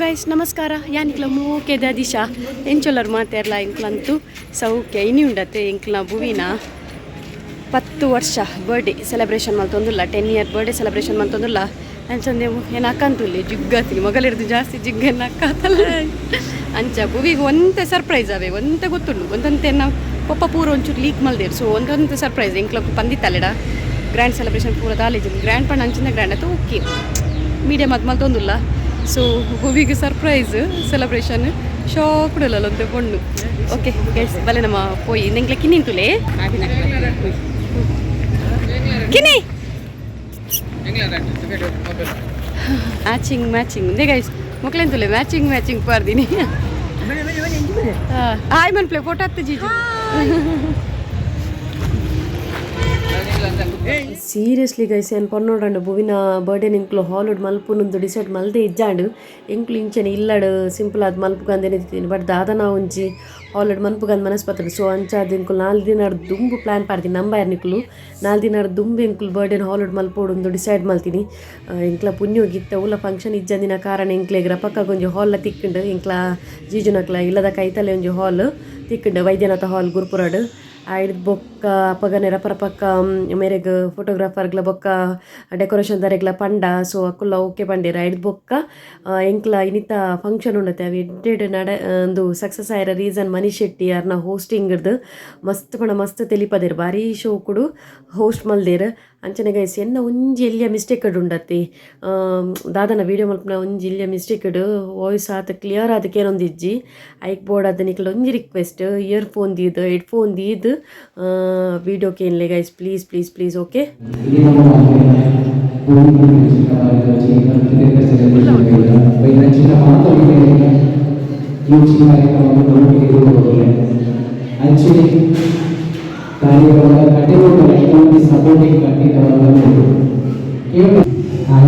Guys, ನಮಸ್ಕಾರ. ಯಾನಿಕ್ಲ ಮೋಕೆದ ದಿಶಾ ಎಂಚೊಲ್ಲರು ಮಾತೆರ್ಲ? ಎಂಕ್ಲಂತು ಸೌಖ್ಯ. ಇನಿ ಉಂಡತೆ ಎಂಕ್ಲ ಭುವಿನ 10 ವರ್ಷ ಬರ್ಡೇ ಸೆಲೆಬ್ರೇಷನ್ ಮಲ್ತೊಂದುಲ್ಲ. 10 year birthday celebration ಮಲ್ತೊಂದುಲ್ಲ. ಅಂಚಂದೆ ಏನು ಅಕ್ಕಂತುಲ್ಲಿ ಜಿಗ್ಗತ್ತಿ ಮಗಲಿರ್ದು ಜಾಸ್ತಿ ಜಿಗ್ಗನ್ನು ಅಕ್ಕಾತಲ್ಲ. ಅಂಚ ಭುವಿಗೆ ಒಂತೆ ಸರ್ಪ್ರೈಸ್ ಅವೆ, ಒಂತೆ ಗೊತ್ತುಂಡು. ಒಂದಂತೆ ನಾವು ಪಪ್ಪ ಪೂರ ಒಂಚೂರು ಲೀಕ್ ಮಲ್ದೇರು. ಸೊ ಒಂದೊಂದು ಸರ್ಪ್ರೈಸ್ ಎಂಕ್ಲ ಪಂದಿತ್ತಲ್ಲೆಡ. ಗ್ರ್ಯಾಂಡ್ ಸೆಲೆಬ್ರೇಷನ್ ಪೂರ ದಾಲೇಜ್ ಗ್ರ್ಯಾಂಡ್ ಪಂಡ ಅಂಚಿನ ಗ್ರ್ಯಾಂಡ್ ಆಯ್ತು, ಓಕೆ, ಮೀಡಿಯಮ್ ಅದು ಮಲ್ತೊಂದುಲ್ಲ. ಸೊ ಭುವಿಗೆ ಸರ್ಪ್ರೈಸ್ ಸೆಲೆಬ್ರೇಷನ್, ಶಾಕ್ ಅಂತೆ ಪೊಣ್ಣು. ಓಕೆ ಗೈಸ್, ಬಲೆ ನಮ್ಮ ಪೋಯಿ. ನಿಂಗ್ಲೆ ಕಿನ್ನಿಂತುಲೆ ಕಿನಿ. ಮ್ಯಾಚಿಂಗ್ ಮ್ಯಾಚಿಂಗ್ ಒಂದೇ ಗೈಸ್. ಮಕ್ಳೆಂತುಲೆ ಮ್ಯಾಚಿಂಗ್ ಮ್ಯಾಚಿಂಗ್ ಪಾರ್ದಿನಿ. ಹಾಯ್ ಮನ್ಪ್ಲೆ, ಫೋಟೋ ಹತ್ತು ಜೀಜು. ಸೀರಿಯಸ್ಲಿ ಗೈಸ್, ಏನು ಪನ್ನೋಡಂಡು, ಭುವಿನ ಬರ್ಡೇ ಎಂಕ್ಲು ಹಾಲುಡ್ ಮಲ್ಪುನೊಂದು ಡಿಸೈಡ್ ಮಲ್ದೆ ಇಜ್ಜಾಂಡು. ಎಂಕ್ಲು ಇಂಚನೆ ಇಲ್ಲಡ್ ಸಿಂಪಲ್ ಆದ್ ಮಲ್ಪುಗಂದೇನೆ ಇತ್ತೀನಿ. ಬಟ್ ದಾದನ ಒಂಜಿ ಹಾಲುಡ್ ಮನ್ಪುಗಂದ್ ಮನಸ್ ಪತ್ತಡು. ಸೊ ಅಂಚಾದ್ ಎಂಕುಲು 4 ದಿನ ದುಂಬು ಪ್ಲ್ಯಾನ್ ಪಾಡ್ತೀನಿ. ನಂಬಾರ್ ನಿಕುಲು, 4 ದಿನ ದುಂಬು ಎಂಕುಲು ಬರ್ಡೇನ ಹಾಲುಡ್ ಮಲ್ಪೊಡು ಡಿಸೈಡ್ ಮಲ್ತೀನಿ. ಎಂಕ್ಲ ಪುಣ್ಯೋಗಿತ್ತ ಉಲ್ಲ ಫಂಕ್ಷನ್ ಇಜ್ಜಂದಿನ ಕಾರಣ ಎಂಕ್ಲೆಗ್ ರಪಕ್ಕ ಒಂಜಿ ಹಾಲ್ ತಿಕ್ಕಂಡು. ಎಂಕ್ಲ ಜೀಜುನಕ್ಲ ಇಲ್ಲದ ಕೈತಲೆ ಒಂಜಿ ಹಾಲ್ ತಿಕ್ಕಂಡು, ವೈದ್ಯನಾಥ ಹಾಲ್ ಗುರುಪುರಡ್. ಆಯ್ಡ್ ಬೊಕ್ಕ ಅಪಗನೆ ರಪ ರಪಕ್ಕ ಮೇರೆಗ್ ಫೋಟೋಗ್ರಾಫರ್ಗ್ಲ ಬೊಕ್ಕ ಡೆಕೋರೇಷನ್ ದರೆಗ್ಲ ಪಂಡ. ಸೊ ಅಕುಲ್ಲ ಓಕೆ ಪಂಡೇರ್. ಐಡ್ ಬೊಕ್ಕ ಎಂಕ್ಲ ಇನಿತ ಫಂಕ್ಷನ್ ಉಂಡತೆ, ಅವು ಎಡ್ಡೆಡ್ ನಡ ಒಂದು ಸಕ್ಸಸ್ ಆಯಿರ ರೀಸನ್ ಮನೀಶ್ ಶೆಟ್ಟಿ ಅರ್ನ ಹೋಸ್ಟಿಂಗ್ ಇರ್ದು. ಮಸ್ತ್ ಪಂಡ ಮಸ್ತ್ ತೆಲಿಪದೇರ್, ಭಾರಿ ಶೋಕುಡು ಹೋಸ್ಟ್ ಮಲ್ದೇರ್. ಅಂಚನೆ ಗೈಸ್, ಎನ್ನ ಒಂಜಿ ಎಲ್ಯ ಮಿಸ್ಟೇಕ್ ಉಂಡತ್ತಿ. ದಾದನ ವೀಡಿಯೋ ಮಲ್ಪುನ ಒಂಜಿ ಎಲ್ಯ ಮಿಸ್ಟೇಕ್, ವಾಯ್ಸ್ ಆತ ಕ್ಲಿಯರ್ ಆದ್ ಕೇನೊಂದಿಜ್ಜಿ. ಐಕ್ ಬೋಡಾದ್ ನಿಕ್ಲ ಒಂಜಿ ರಿಕ್ವೆಸ್ಟ್, ಇಯರ್ ಫೋನ್ ದೀದ್, ಹೆಡ್ ಫೋನ್ ದೀದ್ video ಕೇನ್ಲೆ guys, please please please, okay. ಇಲ್ಲಿ ನಮ್ಮ ಅಂಚಿನ ಕಾರ್ಯಕ್ರಮದ ಕಟ್ಟೆಗಳು ಸಪೋರ್ಟಿಂಗ್ ಕಟ್ಟಿದವರನ್ನು ಕೇವಲ ಈ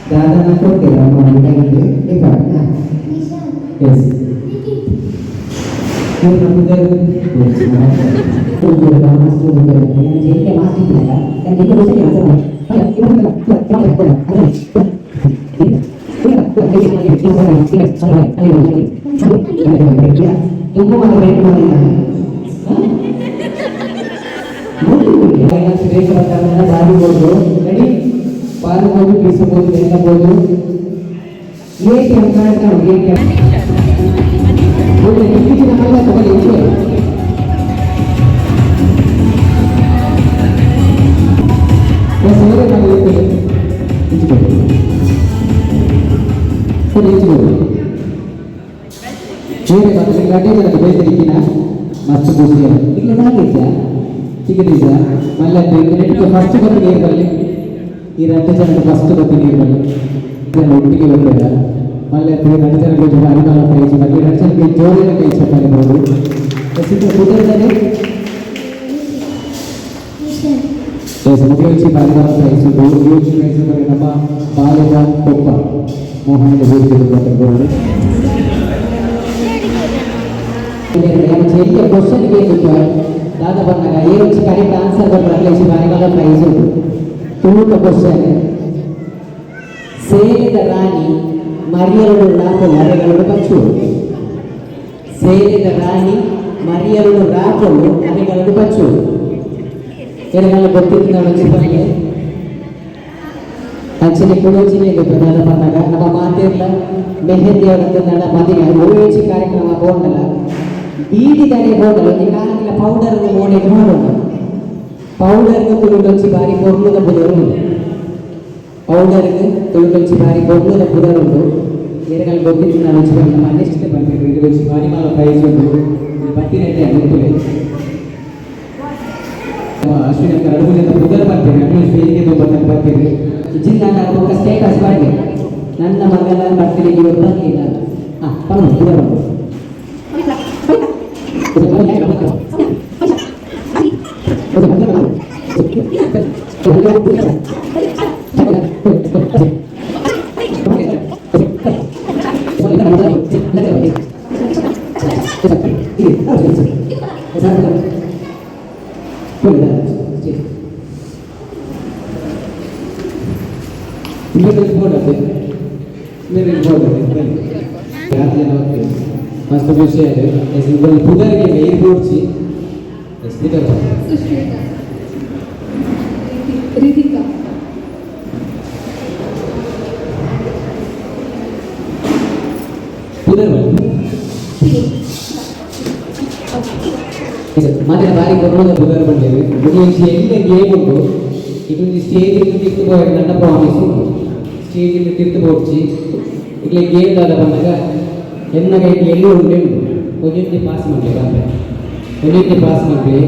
ದಾದನ ಕೊಟ್ಟಿರ ಎಸ್ ರೆಡಿ ಪಾರಬಹುದು, ಬೀಸಬಹುದು, ಎನ್ನಬಹುದು. ಎಟಿಎಂ ಕಾರ್ಡ್, ಎಟಿಎಂ ಇತ್ತೀಚಿನ ಮಲ್ಲ ತಗೊಳ್ಳಿ. ಮಸ್ತ್ ಖುಷಿ ಇಲ್ಲ ನಾಗೈತೆ ಚಿಕ್ಕದೀಸ ಮಲ್ಲ. ಫಸ್ಟ್ ಗೊತ್ತು ನೀರು ಬರಲಿ. ಈ ರಡ್ಡು ಜನಕ್ಕೆ ಫಸ್ಟ್ ಗೊತ್ತು ನೀರು ಬರಲಿ. ಒಟ್ಟಿಗೆ ಬರ್ಬೇಡ ಮಲ್ಲ. ರಡ್ಡು ಜನಕ್ಕೆ ಭಾರಿ ಪ್ರೈಸ್ ಬರಲಿ. ರಡ್ಡು ಜನಕ್ಕೆ ಜೋರಿನ ಕೈ ಚಪ್ಪಾಳೆ ಬೋದು. ಕುದರ್ದಲ್ಲಿ ಎಸ್ ಮುಗಿಯೋಚಿ ಬಾರಿ ಪ್ರೈಸ್ ಉಂಟು. ಮುಗಿಯೋಚಿ ಪ್ರೈಸ್ ನಮ್ಮ ಬಾಲ್ಯದ ಕೊಪ್ಪ ಮೋಹನ್ ಬೋರು. ಕ್ವಶನ್ ಕೇಳಿದ್ದು ದಾದ ಬಂದಾಗ ಏನು ಕರೆಕ್ಟ್ ಆನ್ಸರ್ ಬರ್ಬಾರ್ದು. ಬಾರಿ ಪ್ರೈಸ್ ಉಂಟು. ತುಳುಕ ಕ್ವಶನ್: ಸೇರಿದ ರಾಣಿ ಮರಿಯಲುಡು ರಾಪೊಲು ಅರೆಗಳೊಡು ಪಚ್ಚು. ಸೇರಿದ ರಾಣಿ ಮರಿಯಲುಡು ರಾಪೊಲು ಅರೆಗಳೊಡು ಪಚ್ಚು. ಎರೆಗಳ ಗೊತ್ತಿತ್ತು ಒಂಜಿ ಪಲ್ಲೆ. ಅಂಚನೆ ಕುಡೋಚಿನೆ ಪ್ರಧಾನ ಬಂದಾಗ ನಮ್ಮ ಮಾತೆರ್ಲ ಮೆಹಂದಿ ಅವರ ಮದಿಗೆ ಓಯೋಚಿ ಕಾರ್ಯಕ್ರಮ ಬೋಂಡಲ, ಬೀಡಿದಡೆ ಬೋಂಡಲ ಒಂಜಿ ಕಾಲನಿಲ ಪೌಡರ್ ಮೋಡೆಗೆ ಮಾಡೋಣ. ಪೌಡರ್ಗೆ ತುಳುಟೊಂಚಿ ಬಾರಿ ಪೊರ್ಲುದ ಪುದರ್ ಉಂಡು. ಪೌಡರ್ಗೆ ತುಳುಟೊಂಚಿ ಬಾರಿ ಪೊರ್ಲುದ ಪುದರ್ ಉಂಡು. ಏರೆಗಳ ಗೊತ್ತಿತ್ತು ನಾನು ಒಂಚಿ ನಮ್ಮ ನೆಕ್ಸ್ಟ್ ಬಂದಿದ್ದು. ಇದು ಒಂಚಿ ಬಾರಿ ಮಾಲ ಪ್ರೈಸ್ ಉಂಟು. ಬತ್ತಿನೆಟ್ಟೆ ಗೊತ್ತಿಲ್ಲ. ಅಶ್ವಿನಿ ಅಕ್ಕ ರಘು ಜನ ಪುದರ್ ಬರ್ತೀರಿ. ಅಟ್ಲೀಸ್ಟ್ ವೇದಿಕೆ ಬರ್ತಾರೆ ಬರ್ತೀರಿ. ಜಿಲ್ಲಾ ಬೊಕ್ಕ ಸ್ಟೇಟಸ್ ಮಾಡಿ ನನ್ನ ಮಗನ ಬರ್ತೀರಿ, ಇವರು ಬರಲಿಲ್ಲ. ಹಾಂ, ಪರ್ವಾಗಿಲ್ಲ, ಪುದರ್ ಬಂದು. ಮಸ್ತ್ ಖುಷಿ ಆಯ್ತು. ಪುದರ್ಗೆ ಏರ್ ಬೋಡ್ಚಿ ಎಸ್ ಪುದರ್. ಸುಶ್ಮಿತಾ, ರಿತಿಕಾ. ಪುದರ್ ಮಾತಿನ ಬಾರಿ ಕೊರ್ಲುದ ಪುದರ್ ಬಂದೇವೆ. ಮುಗಿಯಂಚಿ ಎಲ್ಲ ಗೇಮ್ ಉಂಟು. ಇದೊಂದು ಸ್ಟೇಜ್ ತಿರ್ತು ಪೋಯ್, ನನ್ನ ಪ್ರಾಮಿಸ್, ಸ್ಟೇಜ್ ತಿರ್ತು ಪೋಡ್ಚಿ. ಇಟ್ಲೆ ಗೇಮ್ ದಾದ ಬಂದಾಗ ಎನ್ನ ಕೈಟ್ ಎಲ್ಲೂ ಉಂಟೆ ಉಂಟು. ಒಂಜೊಂಜಿ ಪಾಸ್ ಮಾಡ್ಲಿ ಬಂಪೆ, ಒಂಜೊಂಜಿ ಪಾಸ್ ಮಾಡ್ಲಿ.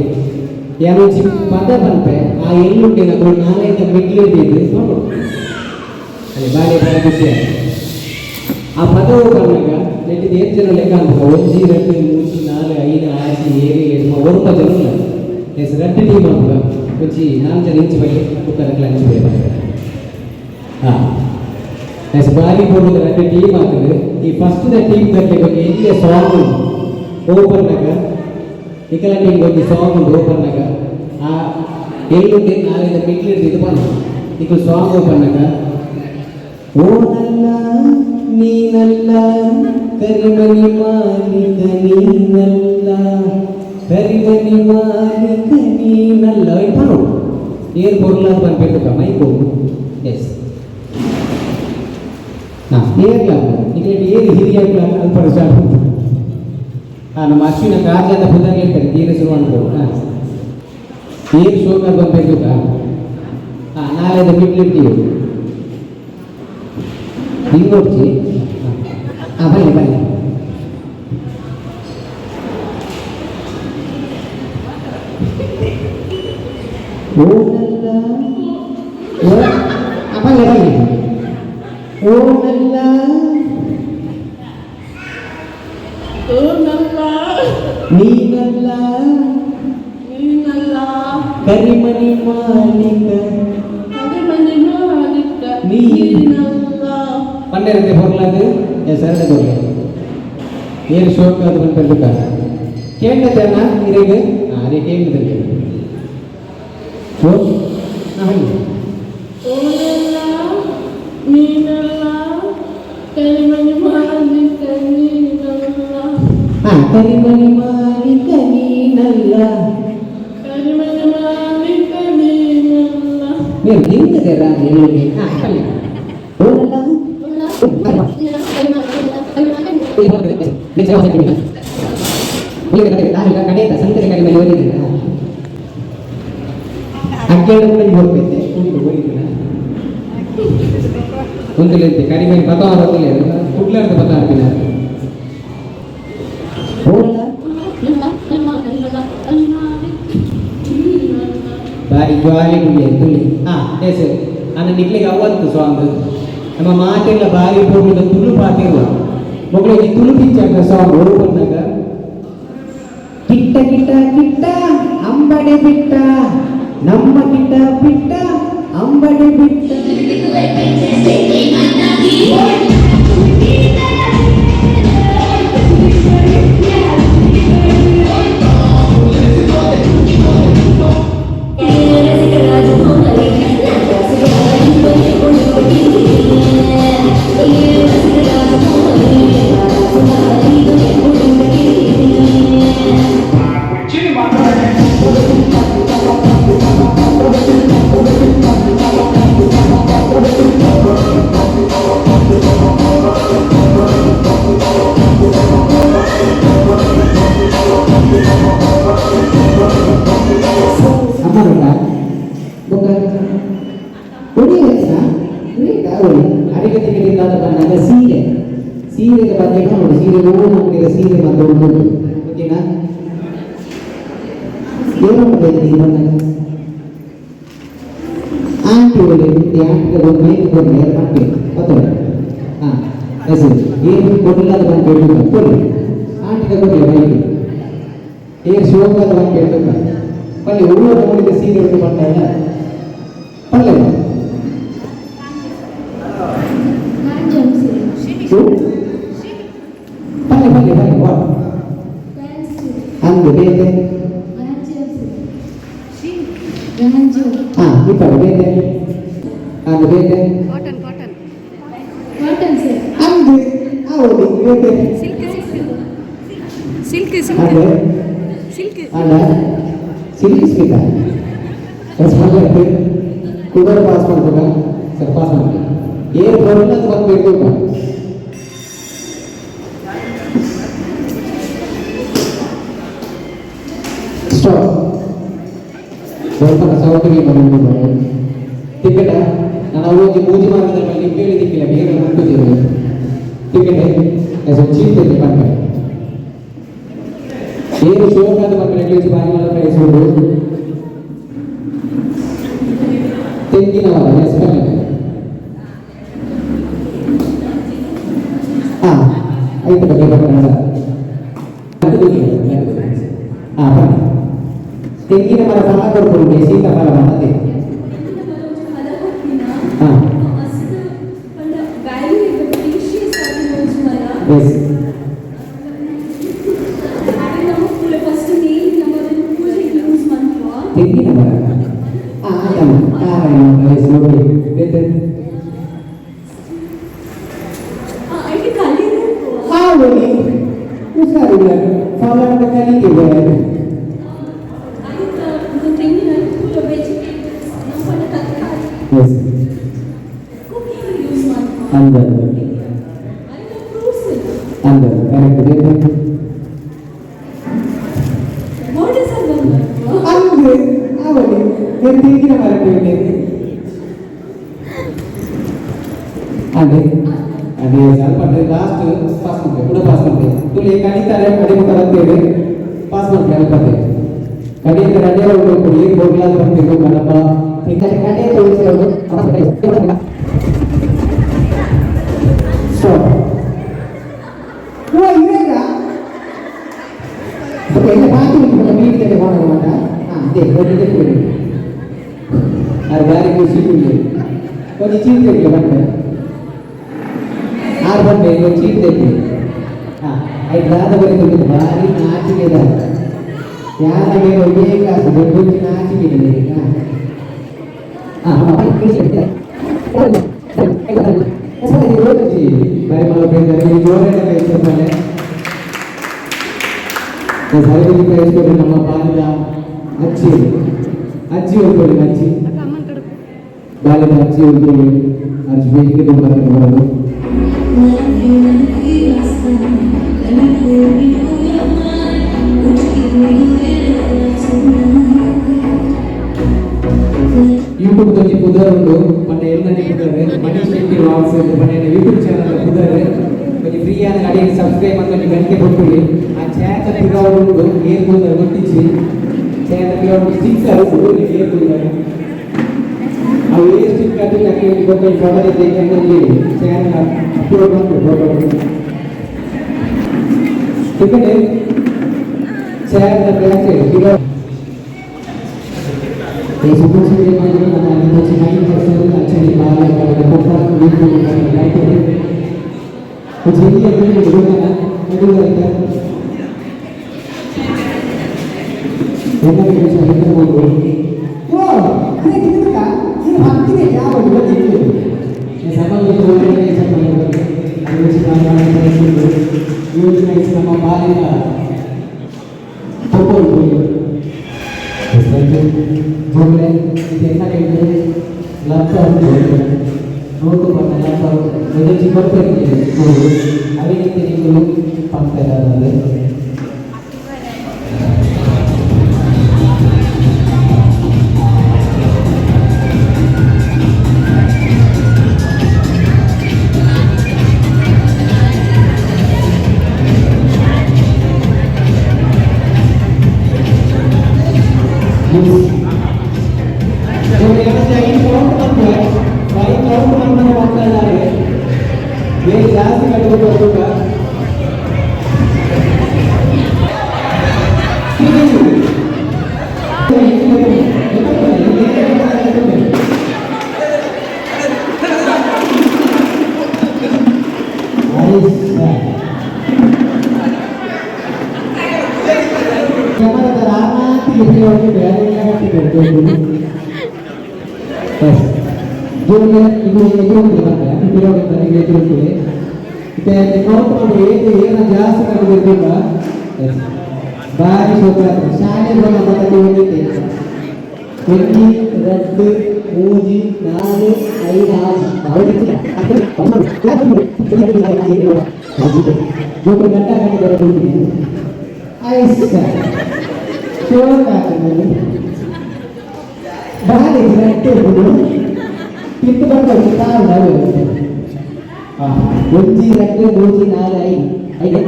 ಯಾನೊಂಜಿ ಪದ ಪನ್ಪೆ, ಆ ಎಲ್ಲುಂಟೆ ನಕುಲು ನಾಲೈದ ಮಿಡ್ಲ್ ಇದ್ದು ನೋಡು. ಅದೇ ಬಾರಿ ಬಾರಿ ಖುಷಿ ಆಯ್ತು. ಆ ಪದವು ಪನ್ನಾಗ ನೆಟ್ಟಿದ ಏತ್ ಜನ ಲೆಕ್ಕ ಅನ್ಬೇಕು? ಒಂಜಿ, ಎರಡು, ಮೂಜಿ, ನಾಲ್, ಐದು, ಆಜಿ, ಏಳು, ಎಣ್ಮ, ಒರ್ಪ ಜನ ಉಲ್ಲ. ಎಸ್, ರಡ್ಡ್ ಟೀಮ್ ಆಪುಗ. ಒಂಜಿ ನಾಲ್ ಜನ ಇಂಚಿ ಬಲ್ಲಿ, ಬುಕ್ಕ ರಕ್ಲ ಅಂಚಿ ಬಲ್ಲಿ. ಹಾಂ, ಎಸ್, ಬಾರಿ ಪೊರ್ಲುದ ರಡ್ಡ್ ಟೀಮ್ ಆತುಂಡು. ಈ first the team ದಕ್ಲೆಗ್ ಒಂಜಿ ಎಲ್ಯ ಸಾಂಗ್ ಉಂಡು. ಓಪನ್ ನಾಗ ನಿಕಲ ಟೀಮ್ ಒಂಜಿ ಸಾಂಗ್ ಉಂಡು. ಓಪನ್ ನಾಗ ಆ ಎಲ್ಲುಂಡೆ ನಾಲೆದ ಮಿಡ್ಲ್ ಇದು ಪನ್ಪ ನಿಕುಲು. ಸಾಂಗ್ ಓಪನ್ ನಾಗ ಓ ನಲ್ಲ ನೀನಲ್ಲ, ಕರಿಮಣಿ ಮಾಲಿಕ ನೀನಲ್ಲ, ಕರಿಮಣಿ ಮಾಲಿಕ ನೀನಲ್ಲ ಪನೊಡು. ಏರ್ ಪೊರ್ಲಾದ್ ಪನ್ಪೆರ್ತುಕ ಮೈಕ್. ಎಸ್, ಹಾಂ, ಏರ್ಲ ನಿಕ್ಲೆಟ್ ಏರ್ ಹಿರಿಯ ಅಲ್ಪ ಸ್ಟಾರ್ಟ್. ಹಾಂ, ನಮ್ಮ ಅಶ್ವಿನ ಕಾರ್ಜದ ಪುದರ್ ಹೇಳ್ತಾರೆ, ತೀರ ಶುರು ಅನ್ಬೋದು. ಹಾಂ, ಏರ್ ಶೋಕ ಪನ್ಪೆರ್ತುಕ. ಹಾಂ, ನಾಳೆದ ಮಿಡ್ಲ್ ಇಡ್ತೀವಿ. ಹಿಂಗೊಡ್ಚಿ. ಹಾಂ, ಬನ್ನಿ ಬನ್ನಿ. ಓ ನಲ್ಲ ಓ, ಆ, ಬನ್ನಿ ಬನ್ನಿ. ಓ ನಲ್ಲ ಓ ನಲ್ಲ ನೀನಲ್ಲ ನೀನಲ್ಲ ಕರಿಮಣಿ ಮಾಲಿಕ ಕರಿಮಣಿ ಮಾಲಿಕ ನೀನಲ್ಲ. ಪನ್ನೆರತೆ ಪೊರ್ಲಾದ್ ಸರಳ ಕೊರ್ಲೆ. ಏರು ಶೋಕ್ ಅದು ಪನ್ಪೆರ್ದುಕ ಕೇಂಡತೇನ ಇರೆಗ್? ಹಾಂ, ಅರೆ ಕೇಂಡತೆ. ಓ, ಹಾಂ, ಬನ್ನಿ. ಓ ನಲ್ಲ ನೀನಲ್ಲ, ಕರಿಮಣಿ ಮಾಲಿಕ ನೀನಲ್ಲ. ಹಾಂ, ಕರಿಮಣಿ ಮಾಲಿಕ ನೀನಲ್ಲ. ಕರಿಮಣಿ ಮಾಲಿಕ ನೀನಲ್ಲ. ನೀವು ನಿಂತದೆ ಎಲ್ಲಿಗೆ? ಹಾಂ, ಬನ್ನಿ. ಓ ನಲ್ಲ. ಒಂದು ಕಡಿಮೆ ಪತ ಕುಡ್ಲಾರ್ದ ಪತ ಹಾಕಿನ. ಬಾರಿ ಜಾಲಿ ಕುಳ್ಳಿ ತುಳಿ. ಹಾಂ, ಎಸ್, ಅನ್ನ ನಿಕ್ಲಿಗೆ ಅವತ್ತು ಸಾಂಗ್ ನಮ್ಮ ಮಾತೆಲ್ಲ ಬಾರಿ ಪೊರ್ಲುದ ತುಳು ಪಾತೆರ್ವ. ಮೊಗಳಿಗೆ ತುಳು ಪಿಕ್ಚರ್ ಸಾಂಗ್ ಓಪನ್ನಾಗ ಕಿಟ್ಟ ಕಿಟ್ಟ ಕಿಟ್ಟ ಅಂಬಡೆ ಬಿಟ್ಟ, ನಮ್ಮ ಕಿಟ್ಟ ಬಿಟ್ಟ ಅಂಬಡೆ ಬಿಟ್ಟ. ಅಮ್ಮರುಂಡ ಬೊಕ್ಕ ಒಡಿ ಗ್ರೇಟ್ ಒಡಿ ಅಡಿಗೆ ದಾದ ಬಂದಾಗ ಸೀರೆ, ಸೀರೆದ ಬಗ್ಗೆ ನೋಡಿ. ಸೀರೆ ಓ ನಮಗೆ ಸೀರೆ ಮತ್ತು ಉಂಟು. ಓಕೆನಾ? ಏನು ಬಂದಾಗ ಆಂಟಿ ಒಳ್ಳೆ ಆಂಟಿ ಒಂದು ಮೈಕ್ ಕೊಡ್ಲಿ, ಯಾರು ಪಂಪೆ ಗೊತ್ತಲ್ಲ. ಹಾಂ, ಎಸ್, ಏನು ಕೊಡಲಿಲ್ಲ ಬಂದು ಕೇಳ್ಬೇಕು. ಕೊಡಿ, ಆಂಟಿಗೆ ಕೊಡಲಿ ಮೈಕ್. ಏನು ಶೋಕದ ಬಂದು ಕೇಳ್ಬೇಕು. ಪಲ್ಲೆ ಊರ ಮೂಡಿದ ಸೀರೆ ಉಂಟು ಪಂಡ ಪಲ್ಲೆ ಪಲ್ಲೆ ಪಲ್ಲೆ ಪಲ್ಲೆ ವಾ ಅಂದು ಬೇತೆ ಹಾಂ ಇಪ್ಪಡು ಬೇತೆ ಅಂದು ಬೇತೆ ಕಾಟನ್ ಕಾಟನ್ ಅಂದು ಹೌದು ಬೇತೆ ಸಿಲ್ಕ್ ಸಿಲ್ಕ್ ಸಿಲ್ಕ್ ಅಂದು ಸಿಲ್ಕ್ ಅಲ್ಲ ಸಿಲ್ಕ್ ಸ್ಮಿತ ಎಸ್ ಮಲ್ಲ ಕುಡರ್ ಪಾಸ್ ಮಾಡ್ಬೇಕ ಸರ್ ಪಾಸ್ ಮಾಡ್ಬೇಕು ಏನು ಬರಲ್ಲ ಅದು ಬಂದ್ಬೇಕು ಸ್ಟಾಪ್ ಸ್ವಲ್ಪ ಸೌಕರ್ಯ ಬಂದು ಟಿಕೆಟ್ ನಾನು ಹೋಗಿ ಮೂಜಿ ಮಾರ್ಗದ ಮೇಲೆ ನಿಂಪೇಳಿ ದಿಕ್ಕಿಲ್ಲ ಬೇಗ ಮುಟ್ಟುತ್ತೀವಿ ಟಿಕೆಟ್ ಎಸ್ ಚೀಪ್ ತೆಗೆ ಬಂದೆ ಏನು ಶೋಕ್ ಆದ ಮಕ್ಕಳು ಇಂಗ್ಲೀಷ್ ಬಾರಿ ಮಲ್ಲ ಪ್ರೈಸ್ ಉಂಟು ತೆಂಗಿನ ಮರ ಎಸ್ ಬನ್ನಿ ಹಾಂ ಆಯ್ತು ಬಗ್ಗೆ ಬರೋಣ ಹಾಂ ಬನ್ನಿ ತೆಂಗಿನ ಮರ ಫಲ ಕೊಡ್ಕೊಂಡು ಸೀತಾಫಲ ಅದೇ ಹಾಂ ಎಸ್ ತೆಂಗಿನ ಮರ ಹಾಂ ಆಯ್ತು ಹಾಂ ಎಸ್ ಓಕೆ ಬೇತೆ ಹಾಂ ಹುಷಾರಿಲ್ಲ ಫಲ ಅಂತ ಕಲಿತಿದೆ ಎಸ್ ಅಂದ ಅಂದ ಕರೆಕ್ಟ್ ಬೇತೆ ಅಂದು ಅವಳಿ నేను ತೆಂಗಿನ ಮರಕ್ಕೆ ಅದೇ ಅದೇ ಸ್ವಲ್ಪ ಲಾಸ್ಟ್ ಪಾಸ್ ಮಾಡ್ತೇವೆ ಕೂಡ ಪಾಸ್ ಮಾಡ್ತೇವೆ ತುಳಿ ಕಣಿತಾರೆ ಕಡಿಮೆ ಬರ್ತೇವೆ ಪಾಸ್ ಮಾಡ್ತೇವೆ ಅಲ್ಪತೆ ಕಡಿತಾರೆ ಅದೇ ಹೋಗ್ಬೇಕು ನೀರು ಹೋಗ್ಲಾದ ಬರ್ಬೇಕು ಗಣಪ ಕಡೆ ತೋರಿಸೋದು ಸ್ಟಾಪ್ ಓ ಇವಾಗ ಓಕೆ ಎಲ್ಲ ಬಾಕಿ ಉಂಟು ಮೀಡಿದೆ ಹೋಗೋಣ ಮಾಡ ಹಾಂ ಅದೇ ಒಂದೇ ಕೊಡಿ ಅದು ಬಾರಿ ಖುಷಿ ಇಲ್ಲ ಒಂದು ಚೀಟ್ ತೆಗಿಲ್ಲ ಬಂಡೆ ಆರು ಬಂಡೆ ಒಂದು ಚೀಟ್ ತೆಗಿ ಹಾಂ ಐದು ದಾದ ಬರೀ ಭಾರಿ ನಾಚಿಕೆ ಇದೆ ಯಾರ ಮೇಲೆ ಒಂದೇ ಕ್ಲಾಸ್ ದೊಡ್ಡ ನಾಚಿಕೆ ಇದೆ ಹಾಂ ಹಾಂ ಬಾರಿ ಮಲ್ಲ ಜೋರಾಗಿ ಸರಿಯಾಗಿ ಪ್ರಯತ್ನಿಸಿಕೊಂಡು ನಮ್ಮ ಬಾಲ್ಯದ ಅಜ್ಜಿ ಅಜ್ಜಿ ಉಳ್ಕೊಳ್ಳಿ ಅಜ್ಜಿ ಬಾಲ್ಯದ ಅಜ್ಜಿ ಉಳ್ಕೊಳ್ಳಿ ಅಜ್ಜಿ ವೇದಿಕೆ ತುಂಬ ಬರೋದು ಯೂಟ್ಯೂಬ್ ಒಂಜಿ ಪುದರ್ ಉಂಡು ಪಂಡ ಎಲ್ಲನೇ ಪುದರ್ ಮನೀಶ್ ಶೆಟ್ಟಿ ವ್ಲಾಗ್ಸ್ ಪಂಡ ಯೂಟ್ಯೂಬ್ ಚಾನಲ್ ಪುದರ್ ಒಂಜಿ ಫ್ರೀ ಆದ ಅಡಿಗೆ ಸಬ್ಸ್ಕ್ರೈಬ್ ಅಂತ ಒಂಜಿ ಗಂಟೆ ಕೊಟ್ಟುಲಿ ಆ ಚಾತ ಪಿರವು ಉಂಡು ಏರ್ ಪುದರ್ ಗೊತ್ತಿಚ್ಚಿ ಚಾತ ಪಿರವು ಸ್ಟಿಕ್ಕರ್ ಉಂಡು ಏರ್ ಪುದರ್ ಅವು ಏರ್ ಸ್ಟಿಕ್ಕರ್ ನಮಗೆ ಗೊತ್ತ ಫೋಟೋ ಇದೆ ಚಾನಲ್ ಅಪ್ಲೋಡ್ ಮಾಡ್ತೀವಿ photo ticket chair back side ಈ ಸುಬ್ಬು ನಮ್ಮ ಅಲ್ಲಿ 9% ಅಚ್ಚರಿ ಬಾಲ ಕೊಪ್ಪ ನಮ್ಮ ಬಾಲಿನ ಜೋಗಲೆ ಇದು ಎನ್ನ ಹೇಳಿದ್ರೆ ಲಕ್ಷ ನೋಟು ಪಂಡ ಲಕ್ಷ ಒಂದೊಂದು ಕೊಡ್ತಾರೆ ಅದೇ ರೀತಿ ನೀವು ಪಂಪೆ ಬೇರೆ ಜಾಸ್ತಿ ಕಟ್ಟಬೇಕು ಅಂತ ಜೋಡಿ ಇದು ಎದುರು ಬಂದೆ ಎದುರು ನೋಡ್ಕೊಂಡು ಏನು ಏನ ಜಾಸ್ತಿ ಕರೆದಿರ್ಬೇಕ. ಬಾರಿ ಸೋತ್ರ ಶಾಲೆ ಬಣ್ಣ ಹೋಗಿದ್ದೆ. ಒಂಜಿ ರಡ್ಡು ಮೂಜಿ ನಾಲ್ ಐದು ಆರು ಜೋಕುಲು ಗಂಟ ಗಂಟೆ ಬರೋದು ಐಸ ಶೋಕ್ ಆಗ್ತದೆ. ಬಾರಿ ರಟ್ಟೆ ತಿಂದು ಬಂದ ಕಾಲ. ಒಂಜಿ ರಡ್ಡು ಮೂಜಿ ನಾಲ್ ಐದು ಐದು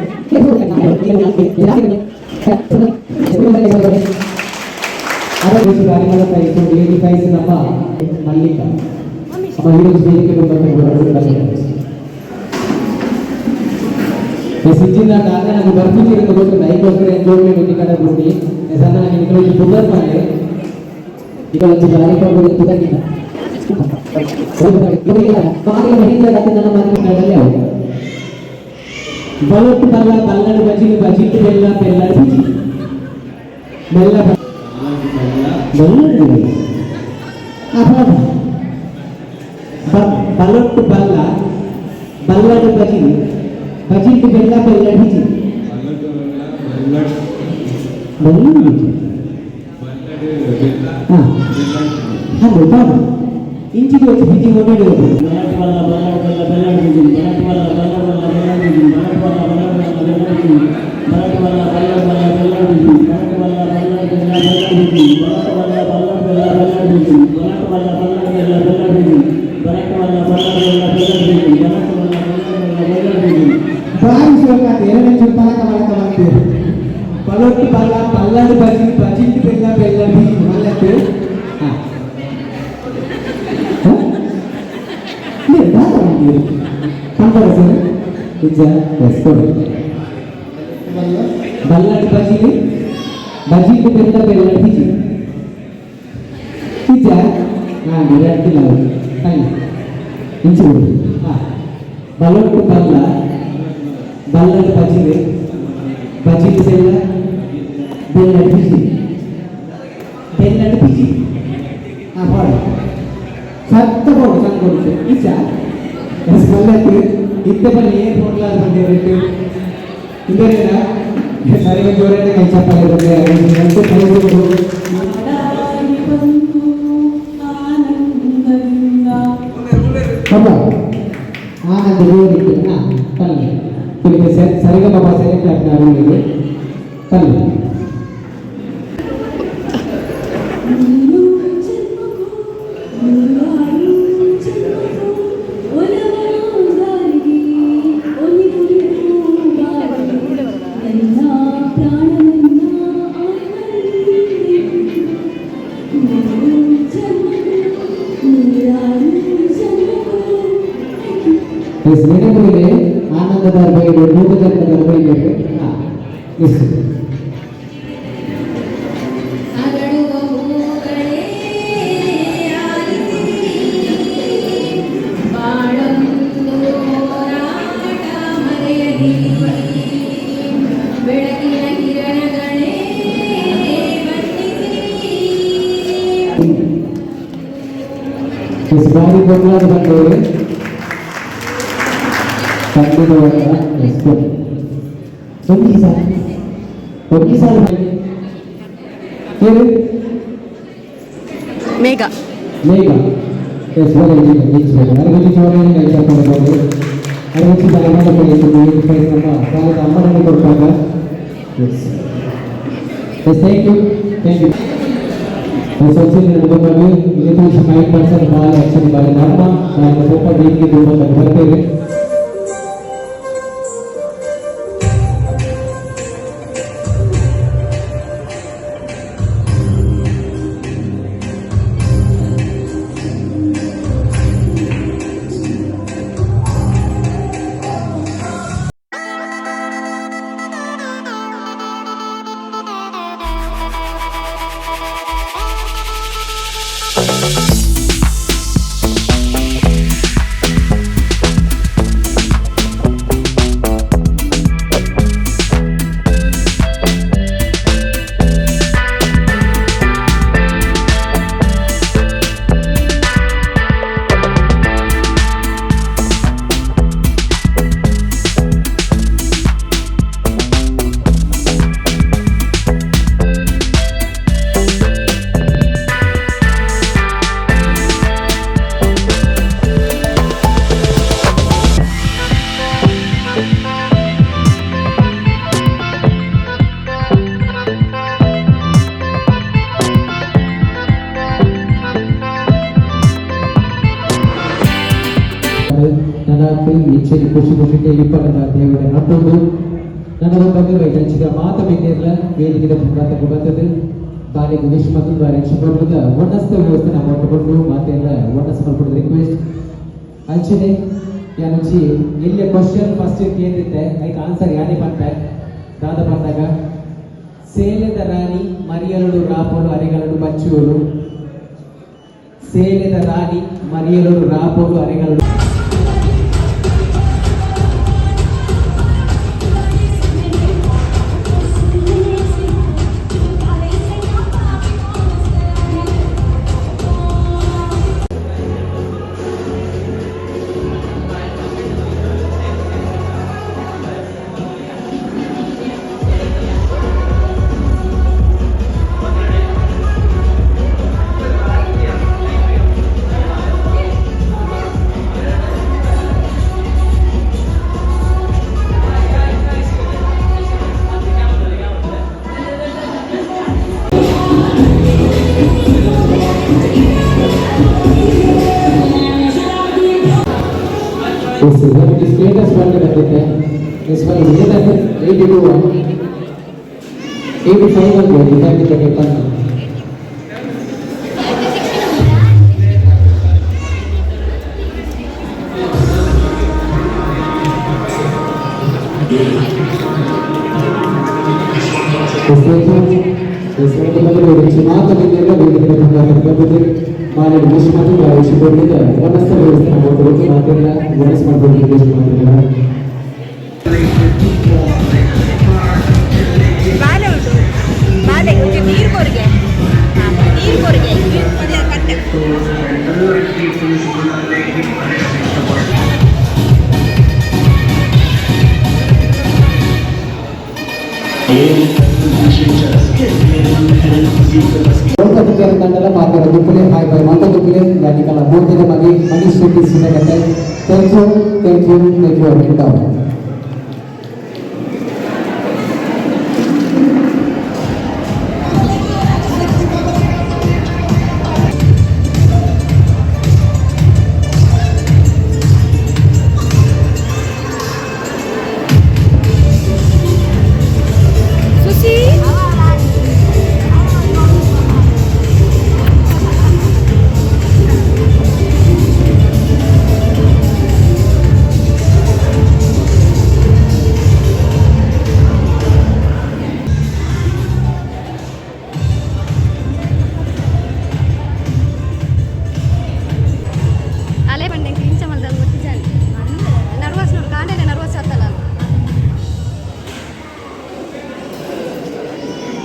ಅರವತ್ತು ಬಾರಿಗಳ ಪ್ರೈಸು 85 ನಮ್ಮ ಮಲ್ಲಿಕ ಅಮ್ಮ ಈರೋಜು ವೇದಿಕೆ ಸಿಜ್ಜಿನ నాకు ಬರ್ಪುಜಿರಂದು ಗೊತ್ತುಂಡು. ಐಕೋಸ್ಕರ ಜೋಡ್ಲೆ ಒಂಜಿ ಕಡೆ ಬುಡ್ಡಿ ಸಣ್ಣ ನಿಕಲೊಂಜಿ ಪುದರ್ ಮಲ್ಲೆ. ಈಗ ಒಂಜಿ ಬಾರಿ ಪರ್ಬದ ಪುದಗಿನ ಬಲೊಟ್ಟು ಬಲ್ಲ ಬಲ್ಲಡು ಬಜಿಲು ಬಜಿಟ್ಟು ಬೆಲ್ಲ ಬೆಲ್ಲಡು ಬಜಿ ಬೆಲ್ಲ ಬಲ್ಲಡು ಬಲೊಟ್ಟು ಬಲ್ಲ ಬಲ್ಲಡು ಬಜಿಲು ಬಜಿಟ್ಟು ಬೆಲ್ಲ ಬೆಲ್ಲಡು ಬಿಜಿ ಬಲ್ಲಡು ಬಿಜಿ. ಹಾಂ ಹಲೋ ಬಾಬು ಇಂಚಿಗೆ వచ్చి ಬಿಜಿ ಒನ್ನಡಿ. బలట్ వల్ల బల్లడు బెల్ల బెల్లడు బిజి బలట్ వల్ల బల్లడు వల్ల బెల్లడు బిజి బలట్ వల్ల బల్లడు బెల్ల బెల్లడు బిజి బలట్ వల్ల బల్లడు వల్ల బెల్లడు బిజి బలట్ వల్ల బల్లడు బెల్ల బెల్లడు బిజి బలట్ వల్ల బల్లడు బెల్ల బెల్లడు బిజి బలట్ వల్ల బల్లడు బెల్ల బెల్లడు బిజి బలట్ వల్ల బల్లడు బెల్ల బెల్లడు బిజి బలట్ వల్ల బల్లడు బెల్ల బెల్లడు బిజి. ಬಾರಿ ಶೋಕಾತ ಎರಡನೇ ಪಲಕ ಮಲಕ ಮಾಡ್ತೀರಿ. ಬಲೊಟ್ಟು ಬಲ್ಲ ಬಲ್ಲಡು ಬಜಿ ಬಜಿಟ್ಟು ಬೆಲ್ಲ ಬೆಲ್ಲ ಬಿಜಿ ಮಲ್ಲತ್ತು. ಹಾಂ ಕಂಪರ ಸರ್ ನಿಜ ಎಸ್ ಕೊಡಿ. ಬಲ್ಲಡು ಬಜಿಲಿ ಬಜಿಟ್ಟು ಬೆಲ್ಲ ಬೆಲ್ಲಡು ಬಿಜಿ ನಿಜ. ಹಾಂ ಎರಡು ಅಲ್ಲ ಇಂಚು ಹಾಂ ಬಲೊಟ್ಟು ಬಲ್ಲ ಬಲ್ಲಡು ಬಜಿಲೆ ಬಜಿಲು ಬೆಲ್ಲ ಬೆಲ್ಲಡು ಬಿಜಿ ಬೆಲ್ಲಡು ಬಿಜಿ. ಹಾಂ ಪಾಡು ಸತ್ತ ಬೋಡು ಸಂಗ ಕೊಡ್ತು ನಿಜ ಎಸ್ ಮಲ್ಲತ್ತು ಇತ್ತೆ ಬಲ್ಲಿ ಏನು ಹೋಟ್ಲಾದ ಬಂದಿರಟ್ಟು ಇಂದೇನ ಸರಿಗ ಜೋರೇನೆ ಕೈ ಚಪ್ಪಾಳೆ ಬಂದೆ ಅಂತೂ ಕಲಿಸಬಹುದು. ಬಂತು ಆನಂದದಿಂದ. ಅಪ್ಪ ಆನಂದ ಜೋರಿತ್ತು. ಹಾಂ ಪಲ್ಲೆ ಇಲ್ಲಿಗೆ ಸರಿಗಮ ಸೆಲೆಕ್ಟ್ ಆಗ್ತಾರೆ ಇಲ್ಲಿಗೆ ಪಲ್ಲೆ. ನೂರು ಜನ್ಮಕ್ಕೂ ನೂರಾರು ಜನ್ಮಕ್ಕೂ ಒಲವಾದಾರಿಗೆ ಒಲಿಗುರಿಗೂ ಬಾರಿ ನನ್ನ ಪ್ರಾಣ ನನ್ನ ಆತ್ಮನಿಂದೆಂದು. ನೂರು ಜನ್ಮಕ್ಕೂ ನೂರಾರು ಜನ್ಮಕ್ಕೂ. Thank you. S ನೆನಪಿದೆ ಆನಂದದ ಬೈಡು ನೂರು ಜನ್ಮದ ಬೈಡು. ಹಾಂ ಎಸ್. ಅರಳುವ ಹೂಗಳೇ ಆಲಿಸಿರಿ, ಬಾಳೊಂದು ಹೋರಾಟ ಮರೆಯದಿರಿ. ಬೆಳಕಿನ ಕಿರಣಗಳೇ ಬಣ್ಣಿಸಿರಿ. ಎಸ್ ಬಾರಿ ಬದಲಾದ ಬಂದವರು ಖಂಡಿತವಾದ. ಎಸ್ ಒಂಜಿ ಸರ್ ಒಂಜಿ ಸರ್ ಹೇಳಿ. ಮೇಘ. ಮೇಘ ಎಸ್ ಬರ ನಿಲ್ಲಿಸಬೇಕು. ಅರಗುಜಿ ಜೋರಾಗಿ ಕೈ ಚಪ್ಪಾಳೆ ಬರಲಿ. ಅರಗುಜಿ ಬಾರಿ ಪಡೆಯುತ್ತದೆ 85 ನಮ್ಮ ಶಾಲೆದ ಅಮ್ಮನನ್ನು ಕೊಟ್ಟಾಗ. Yes yes, thank you, thank you. S వచ్చింది ದುಂಬಾಗಿ ಇದು 5% ಬಾಲೆ ಆಕ್ಚುಲಿ ಬಾಲೆ ನಮ್ಮ ಬಾಲೆ ಪೊಪ್ಪ ವೇದಿಕೆ ದುಂಬಾಗ ಬರ್ತೇವೆ. ಯಾರು ನನಗೆ ಇಂಚೆಗೆ ಖುಷಿ ಖುಷಿಗೆ ಇಪ್ಪದ ದೇವರ ನಟ್ಟೊಂದು ನನ್ನ ಬಗ್ಗೆ ವೈದ್ಯಂಚಿದ ಮಾತ ಬೇಕಿರಲ ವೇದಿಕೆದ ಮುಖಾಂತರ ಬರ್ತದೆ ಬಾಲಿಗೆ ವಿಶ್ ಮತ್ತು ಬಾರಿ ಕೊಡುವುದ ಒಣಸ್ತ ವ್ಯವಸ್ಥೆ ನಾವು ಕೊಟ್ಟು ಮಾತೆಲ್ಲ ಒಣಸ್ ಮಾಡ್ಕೊಡೋದು ರಿಕ್ವೆಸ್ಟ್. ಅಂಚನೆ ಯಾನೊಂಜಿ ಎಲ್ಲಿ ಕ್ವಶನ್ ಫಸ್ಟ್ ಕೇಂದ್ರಿತ್ತೆ ಐಕ್ ಆನ್ಸರ್ ಯಾನೇ ಪನ್ಪೆ ದಾದ ಬಂದಾಗ ಸೇಲೆದ ರಾಣಿ ಮರಿಯಲುಡು ರಾಪೋಲು ಅರೆಗಲಡು ಬಚ್ಚುವಳು. ಸೇಲೆದ ರಾಣಿ ಮರಿಯಲುಡು ರಾಪೋಲು ಅರೆಗಲಡು. ಸ್ಟೇಟಸ್ ಬಂದು ಬಂದಿದೆ. ಎಸ್ ವೈ 82, 85 ಬಂದು ಇದಾಗಿದೆ ಬಂದು. ಬಾಲೆ ಉಂಟು, ಬಾಲೆ ಒಂಚೂರು ನೀರು ಕೊರಿಗೆ, ನೀರು ಕೊರಿಗೆ. ಕಟ್ಟೆ. ದಂಡಲ ಮಾತಾಡ ದುಪ್ಪಲೆ ಹಾಯ್ ಬಾಯ್ ಮಾತಾ ದುಪ್ಪಲೆ ಯಾನಿಕಲ ಮೂರ್ತಿನ ಮಗೆ Manish Shetty ಸುನಗಟ್ಟೆ. Thank you, thank you, thank you. ಸುಸಿ. ಅಲೆ ಬಂಡೆ ಇಂಚ ಮಲ್ದ ಗೊತ್ತಿದ್ದಾನೆ. ನರ್ವಸ್ ನೋಡು, ಕಾಂಡೆ ನರ್ವಸ್ ಆತಲ್ಲ.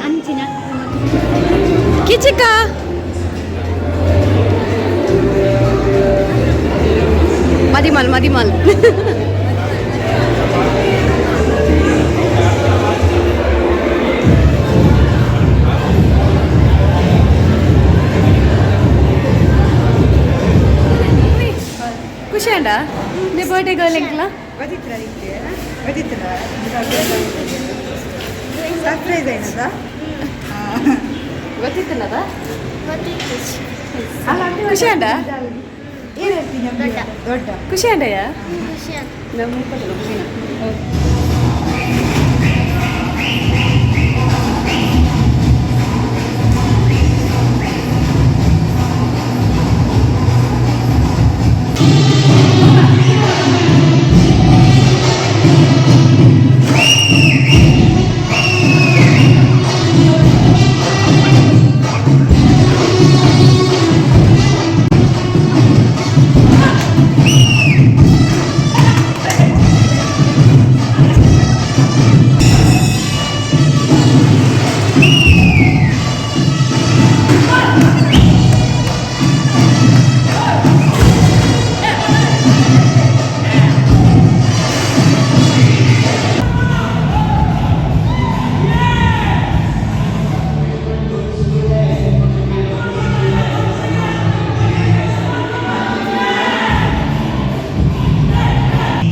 ಅಂಚಿನ ಕಿಚಿಕ. ಮದಿಮಲ್ ಮದಿಮಲ್. ಖುಷಿ ಅಂಡ ನೇ ಬರ್ಡೇ ಗರ್ಲ್ ಎಂಕ್ಲ. ಬದಿತ್ರ ಸರ್ಪ್ರೈಸ್ ಏನದ? ಗೊತ್ತಿತ್ತಲ್ಲದ. ಖುಷಿ ಅಂಡ. ಏನು ಹೇಳ್ತೀನಿ? ದೊಡ್ಡ. ಖುಷಿ ಅಂಡಯ್ಯ ನಮ್ಮ.